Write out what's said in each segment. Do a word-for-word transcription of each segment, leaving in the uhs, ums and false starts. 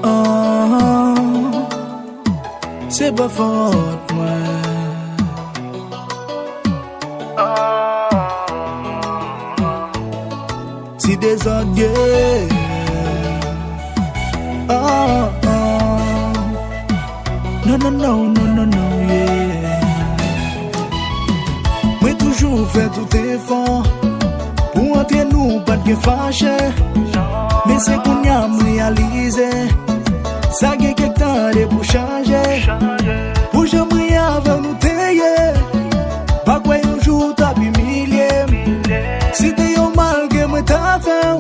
Ah, se pa fòt mwen. Ti dezòd, yeah. Ah, ah. Non, non, non, non, non, non, yeah. Mwen toujou fè tout efò pou antre nou pa t gen fache. Men se kounye a m reyalize sa gen kèk tan de pou chanje. Pou jan mwen avè w nou te ye, pa kwè yon jou w t ap imilye m. Si te yon mal ke mwen ta fè w,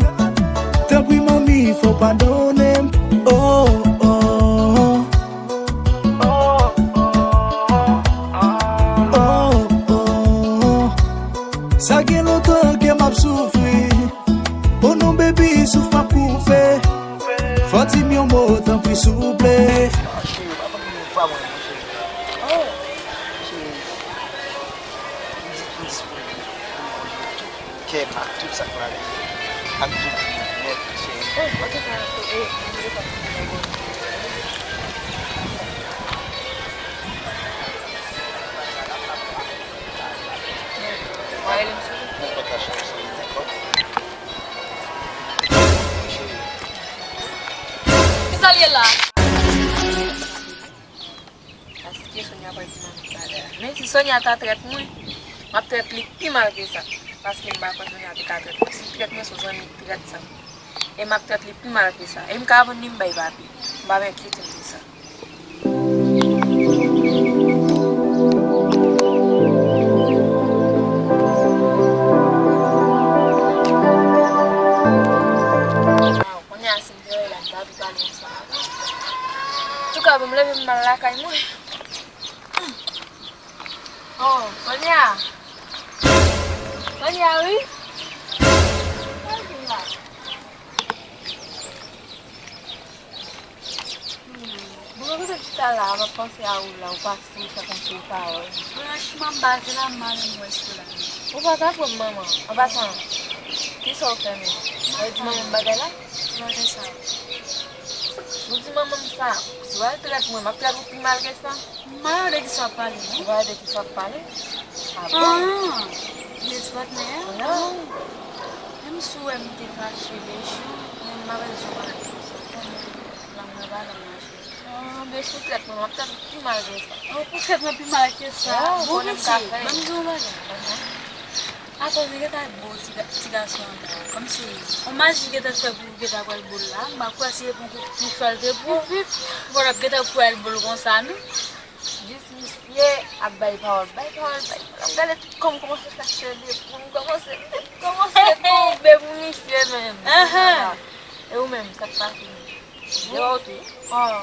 tanpri manmi, fò w padone m. Oh, oh, oh. Oh, oh, oh. Sa gen lontan ke m ap soufri. Oh non, baby, souf m ap koupe. Fò di m yon mo, tanpri, souple. Ah, cheri, pa ban m yon pa mwen, non, cheri. Oh, cheri. M di, m disponib pou mwen. Kè m ak tout sa k ladan l, ak tout vi m nèt, cheri. Oh, antoulèka, e, m te kontan pou mwen. Mwen rele m sou. Mwen pa ka chanje sa, dakò? Cheri. Kisa l ye la? Paske Sonia pral di manmi bagay la. Men si Sonia ta trèt mwen, m ap trèt li pi mal ke sa. Paske m pa kwè Sonia te ka trèt mwen. Si l trèt mwen, se yon zanmi k trèt sa. E m ap trèt li pi mal ke sa. E m ka vann li, m bay papi. M pa enkyete m de sa. Kounye a, si m te wè la, m ta tou pale yon sa. Antouka, bon, m leve m al lakay mwen. Oh, Sonia. Sonia, wi. Sa w vin la? Hmm. Bon, mwen kote m chita la, m ap panse a ou la, ou pase, ou fè kontre pawòl. Franchman, m pa vle la, m pa menm wè si w la. Ou pa ka pran manman. An pasan, kisa w fè menm? Ou di manman m bagay la? Bagay sa. Si w di manman m sa, si w al trèt mwen, m ap trèt ou pi mal ke sa. M pa wè de kisa w ap pale, non. Ou pa wè de kisa w ap pale? Ah bon? Ah, ou vle di patnè a? Non. Menm si w wè m te fache de jou, men m pa bezwen pale de sa. Lanmou pa lanmou, cheri. Ah, men si w trèt mwen, m ap trèt ou pi mal ke sa. Oh, pou trèt mwen pi mal ke sa? Oh, bon, konnen m ka piti, fè. Ban m di w yon bagay. Akoz li gentan bo ti ga-, ti gason an la. Kòmsi yon maji gentan fè pou li gentan pral bo l la. M pa kwè si e pou, pou fè l te pou. Pou, pou l ap gentan pral bo l konsa, non? Jis misye ap bay pawòl, bay pawòl, bay pawòl. M gade tout kò m kòmanse fè cheve pou m kòmanse, kòmanse tonbe pou misye menm. Ahan. E ou menm, sa k pase menm? Yo, ok. Oh.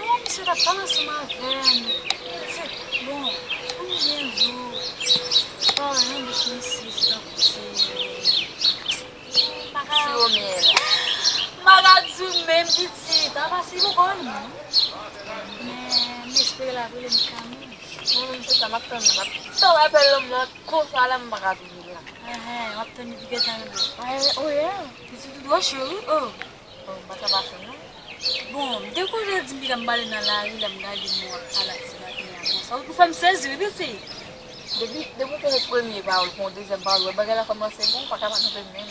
Non, misye t ap pale ansanm avè m. Li di, bon, konbyen jou paran bèt mesye se tankou se, se Romeo la. M pa ka di w menm, pitit. Apa si poko wè m non. Men m espere l ap rele m kanmenm. Mwen menm se sa m ap tann, m ap tann apèl lanmou an konsa la, m pa ka toujou la. Enhen, w ap tann li pi gentan rele w. Oh yeah. Pitit ou twò cho wi, oh. Bon, m pa ka pase non. Bon, m te konn di m gentan pale nan lari, lè m gade mwen w ap pale ak ti gason an konsa. Ou fè m sezi wi, pitit. Depi, depi w konnen premye pawòl, pou yon dezyèm pawòl, wè bagay la kòmanse bon, ou pa ka pa kanpe menm.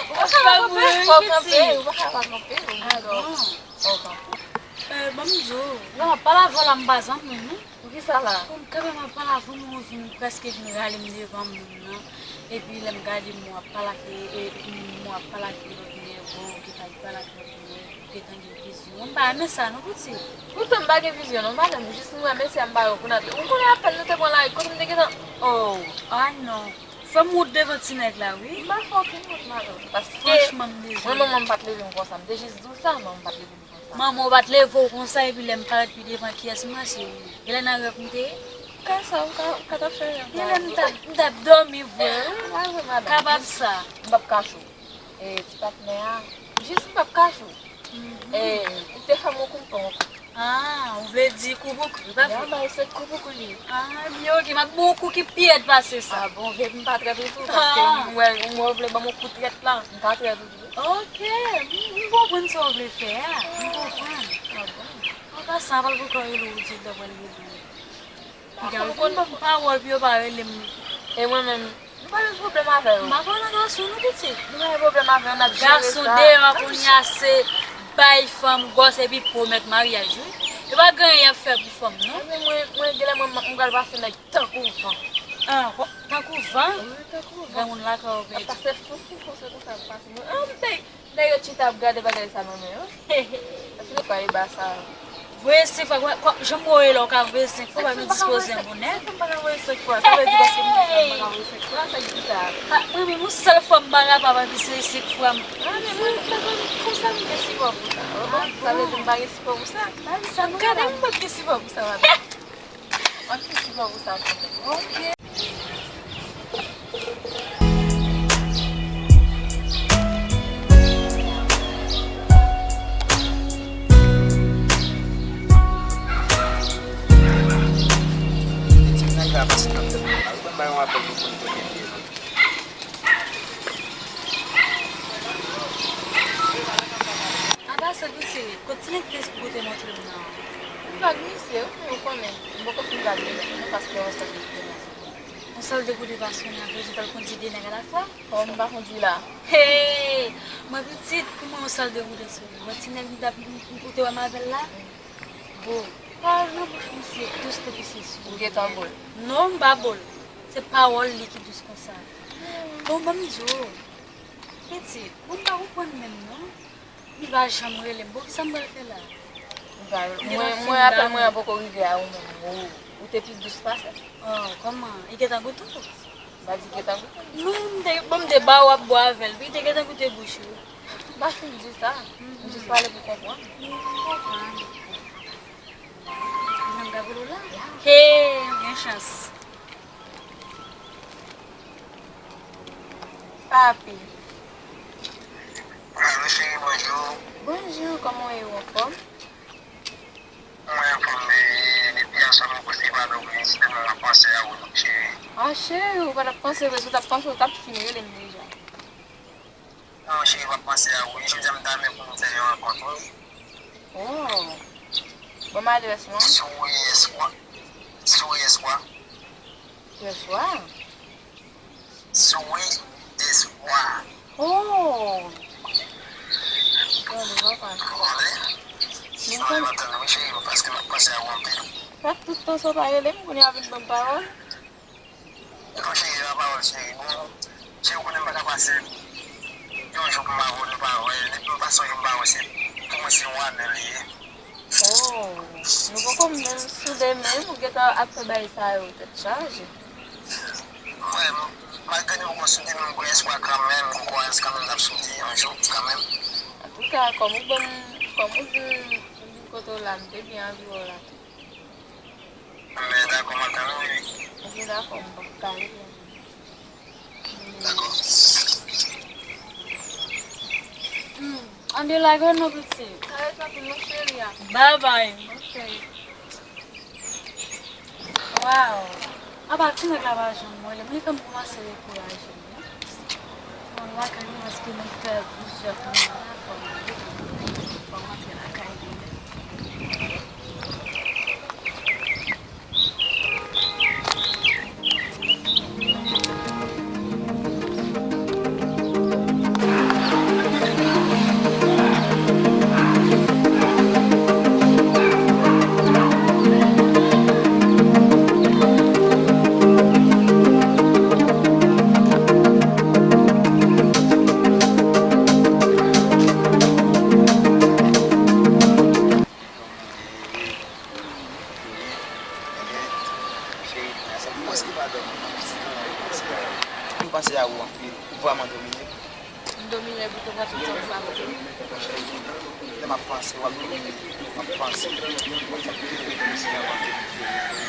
Ou pa ka pa kanpe, fò w kanpe, ou pa ka pa kanpe, ou di fò w kanpe. Eh, ban m di w. Non, m ap pale avè w la, m pa zanmi w non. Poukisa la? Pou m kanpe m ap pale avè w, nou vin, prèske vin rale m devan moun nan. Epi lè m gade m w ap pale ak, e, e, m w ap pale ak lòt nèg, ou gentan pale ak lòt nèg, ou gentan gen vizyon. M pa renmen sa non, pitit. Poutan m pa gen vizyon non, madanm. Jis m wè mesye a m pa wè w pou n ap, ou konnen apèl nou te pran lari, kote m te gentan, oh. Ah non. Fè m wont devan ti nèg la, wi. M pa fè okenn wont, madanm. Paske franchman, m dezole. Mwen, manman m pa t leve m konsa. M te jis di w sa, manman m pa t leve m konsa. Manman w pa t leve w konsa, epi lè m parèt pi devan, kiyès m wè se ou? Genlè nan rèv m te ye? Ka sa, ou ka, ou ka t ap fè rèv la. Genlè m t ap, m t ap dòmi vre, wi. Kapab sa. M p ap kache w. E, ti patnè a, jis m p ap kache w. Mhm. E, li te fè m yon kout pon. Ah, ou vle di kou pou kou, pa vre? Ya, bay sèt kou pou kou li. Ah, byen, ok, m ap ba w yon kou ki pi rèd pase sa. Ah bon, vle m pa trèt ou tou, paske m wè, m wè w vle ban m yon kou trèt la, m pa trèt ou tou. Ok, m, m konprann sa w vle fè a, m konprann. Ah bon? An ka sa, pral pou kò rele w, ou di l pral rele w. Piga, ou konn ban m pawòl pou yo pa rele m. E mwen menm, nou pa gen pwoblèm avè yo. M pa pale nan gason non, pitit. Nou pa gen pwoblèm avè yo, n ap jere sa. Gason deyò a kounye a se bay fanm gwòs epi pwomèt maryaj wi. Yo pa gen anyen y ap fè pou fanm non. Ebyen mwen, mwen genlè mwen, m pral pase nèg tankou van. Ah, tankou van? Wi, tankou van. Granmoun lakay ou pèdi. Ap pase fou, fou, fou, se konsa ap pase. Mwen, ah, m te Nèg yo chita ap gade bagay sa nan men yo. Eske pa e ba sa? Voye senk fwa, kò, jan m wè w la, w ka voye senk fwa, pa vin dispoze an bon nèg. Sa fè m pa ka voye senk fwa, sa vle di paske m pa ka voye senk fwa, sa k di sa? Ah, mwen menm, yon sèl fwa m pa kapab, epi se senk fwa m. Ah, men mwen, mwen, mwen, konsa m gen sipò pou sa. Sa vle di m pa gen sipò pou sa? Gade m, m pa gen sipò pou sa, madanm. Mwen ki sipò pou sa kanmenm. Ok. Ti nèg la pase nan tèt mwen la. Ou konn bay yon apèl pou konn kote l ye non. Apa se pou se, kot ti nèg Facebook ou te montre m nan an? M vag misye wi, men ou konnen, m poko fin vag li menm non, paske yon sèl de goude nan. Yon sèl de goude pa sonnen, apre di pral kondi de nèg alafwa? Kòman m pa kondi la? Hey! Mwen pitit, pou mwen yon sèl de goude sonnen. Wè ti nèg li t ap, ou te wè m avè l la? Bo, pawòl nan bouch misye dous tankou se sou. Ou gentan bo l? Non, m pa bo l. Se pawòl li ki dous konsa. Bon, ban m di w, pitit, bon, m pa konprann menm non. Li pa janm rele m. Bon, kisa m pral fè la? Mwen, mwen, apèl mwen an poko rive a ou menm. Ou, ou te pi dous pase m. Oh, kòman? Li gentan goute w? M pa di gentan goute m. Non, m te, bon, m te ba w ap bwè avè l. Li te gentan goute bouch ou. M pa fin di sa. M jis pale pou konprann. M konprann. Nan gagolo la? Hey, ou gen chans. Papi. Alo, cheri, bonjou. Bonjou, kòman w ye, ou anfòm? Mwen anfòm, men depi yè swa mwen kote pa dòmi, se tèlman m ap panse a ou, cheri. Ah, cheri, ou pa t ap panse vre, si w t ap panse, ou t ap fin rele m deja. Non, cheri, m ap panse a ou wi. Jodi a m ta renmen pou nou fè yon rankont wi. Oh. Ban m adrès lan. Souri Espoir. Souri Espoir. Espoir? Souri Espoir. Oh. Tande, papa. Ou konnen? Mwen konn. M ap tann ou wi, cheri, paske m ap panse a ou anpil. Sa tout tan sa w pa rele m, kounye a w vin ban m pawòl? Non, cheri, se pa pawòl, cheri. Bon, cheri, ou konnen m pa ka pase yon jou pou m pa wè w, nou pa wè. Depi m pase yon jou m pa wè w, se, pou mwen, se yon ane li ye. Oh, nou poko menm soude menm, ou gentan ap fè bagay sa yo, tèt chaje. Mwen, malgre nou poko soude, men m gen espwa kanmenm, m kwè kanmenm n ap soude yon jou, kanmenm. Antouka, kòm ou ban m, kòm ou di m, ou di m kote w la, m te byen anvi wè w la tou. Men dakò, m ap tann ou wi. Ok, dakò, m p ap kale. Dakò. Hmm, ann de lage w non, pitit. Kale sa pou nou, cheri a. Babay. Ok. Waw. Apa ti nèg la pa janm rele m, li fè m kòmanse dekouraje. Mwen lakay mwen, paske mwen fè plizyè tan la, fò m, fò m rantre lakay mwen. M panse a ou anpil. Ou vrèman domine. M domine pou te pran tout sa m sa pou. Lè m ap panse, w ap domine. M ap panse. Mwen fè pil rete isit anvan ke m vire tou.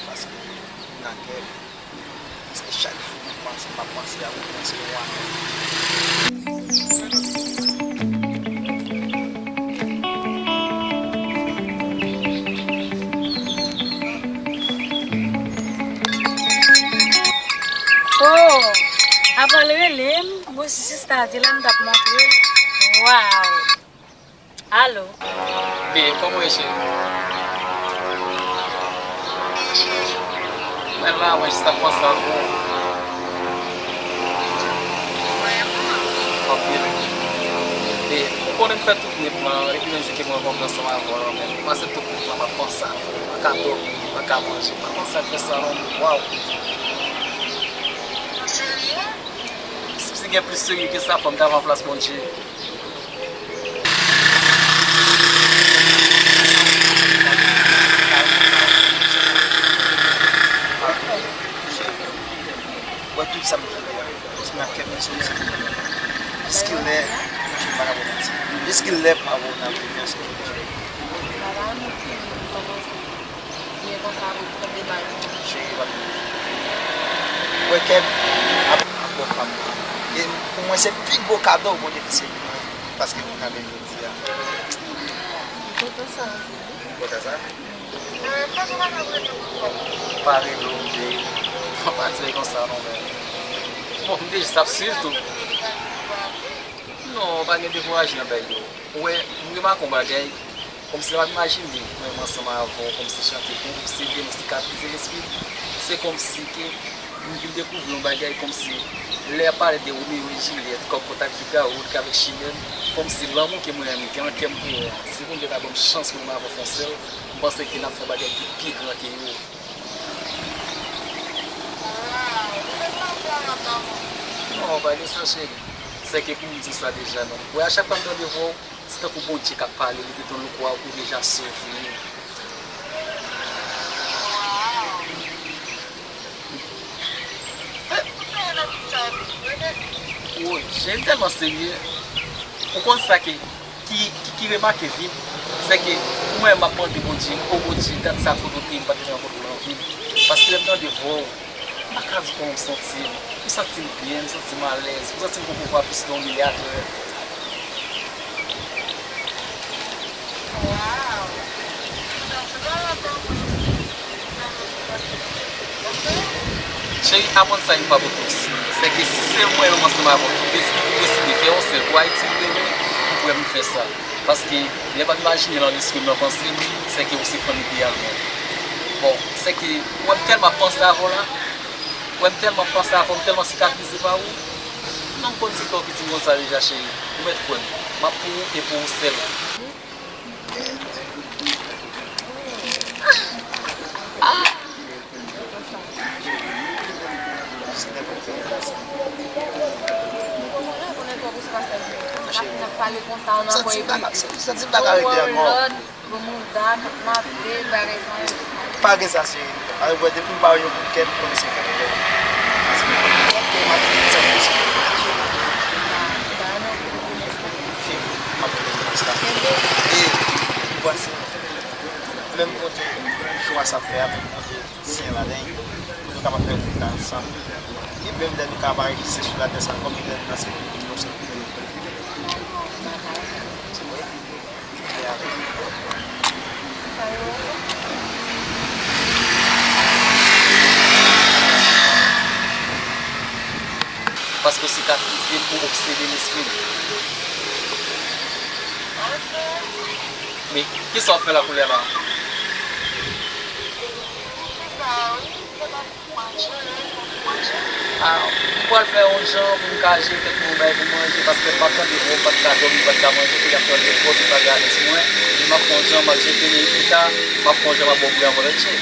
Paske nan kè m, paske chak jou m ap panse, m ap panse a ou, m panse ou a mwen. Avan l rele m, mwen jis ta di lè m t ap montre l. Waw! Alo? Babe, kòman w ye, cheri? Mwen la, mwen jis ap panse avè w. Anpil. Babe, ou konnen m fè tout nèt lan, epi menm jou ke mwen rankontre ansanm avè w lan, men m pase tout nèt lan, m ap panse avè w. M pa ka dòmi, m pa ka manje, m pa konn sa k fè sa non, waw. Si, si gen plis serye ke sa, fò m ta va nan plas Bondye. Wè tout sa m fè, paske m ap kè m sou. Jiskilè, m pa ka ba w manti. Jiskilè m pa ba w nan konfyans. Cheri, pa. Wè kè m ap, ap bò pa m. E pou mwen, se pi gwo kado Bondye te sèvi mwen, paske mwen ka byen jodi a. Kontan sa. Kontan sa? Pa rele w, babe. Fò pa di konsa non, men. Bon, m te jis ap swiv tou. Non, pa gen dekouraje nan bagay yo. Ou wè, m remake yon bagay, kòmsi lè m ap imajine mwen menm ansanm avè w, kòmsi chante pou ou, se vre nou sikatrize lespri m. Se kòmsi ke m vin dekouvri yon bagay, kòmsi lè y ap pale de Romeo e Juliette, kòm kontak Figaro, ou avèk Chimène, kòmsi lanmou ke mwen menm gen nan kè m pou ou an, si Bondye ta ban m chans mwen menm avè w fè yon sèl, m panse ke n ap fè yon bagay ki pi gran ke yo. Non, pa gen sa, cheri. Sèke pou m di sa deja, non. Wè, a chak fwa m tande vwa w, se tankou Bondye k ap pale, li te tann ou kwa ou deja sove. Woy, cheri, m tèlman serye. Ou konn sa ke ki, ki, ki remake vit, se ke mwen m ap mande Bondye, o Bondye, gad sa kote w te ye, m pa t janm rankontre w nan vi m. Paske lè m tande vwa w, m pa ka di kòman m santi m. M santi m byen, m santi m alèz, m santi m gon pouvwa plis ke yon milyatè. Cheri, aprann sa yon fwa pou tous. Se ke si se mwen menm ansanm avè w ki desi-, ki pou deside fè yon sèl pou Ayiti m rele, m prè pou fè sa. Paske lè m ap imajine nan lespri m, nan panse m, se ke ou se fanm ideyal mwen. Bon, se ke ou wè m tèlman ap panse avè w la, ou wè m tèlman ap panse avè w, m tèlman sikatrize pa ou. Non, m konn se kè w ki di m konsa deja, cheri. Ou mèt kwè m. M ap pou ou e pou ou sèl. Santi m pa ka, santi m pa ka rete ankò. Pa gen sa, cheri. Depi m pa wè yon kout kè, m konnen se kè m. Cheri, m ap rete nan listwa. E ou panse, menm kote chwa sa ap fè a, menm kote sen ladan l, pou nou kapab fè wout la ansanm. E menm lè nou ka pa egziste sou latè sa ankò, men lè nou nan syèl, nou konsa. Se vre? Vle avè m. Paske w sikatrize m, ou obsede lespri m. Men, kisa w ap fè la koulye a la? Ah, m pral fè yon jan pou m ka jere kèk moun bay pou manje, paske m pa tande vwa w, m pa t ka dòmi, m pa t ka manje, epi y ap tande vwa w, tout bagay alèz mwen, e m ap fè yon jan, m ap jete men pita, m ap fè yon jan, m ap ba w bouyon avè lèt, cheri.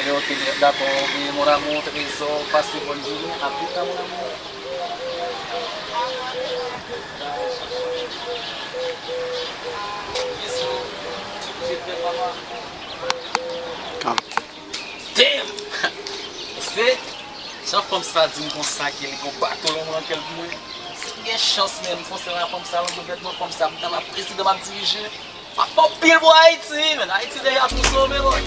Ebyen, ok, dakò, ok, mon amour, trésor, pase bòn jounen, à plus tard, mon amour. Bisous. Je t'aime, maman. Damn! Se jan fanm sa di m konsa ke li gon bato lanmou nan kè l pou mwen. Si m gen chans, men m fè yon sèl ak fanm sa, m ap fè yon sèl ak fanm sa, m ta va prezidan, m ap dirije. M ap fè anpil pou Ayiti, men Ayiti deja tou sove, bòy.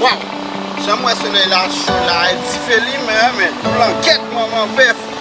Waw! Jan m wè solèy la cho la, e dife li menm, men blankèt manman bèf.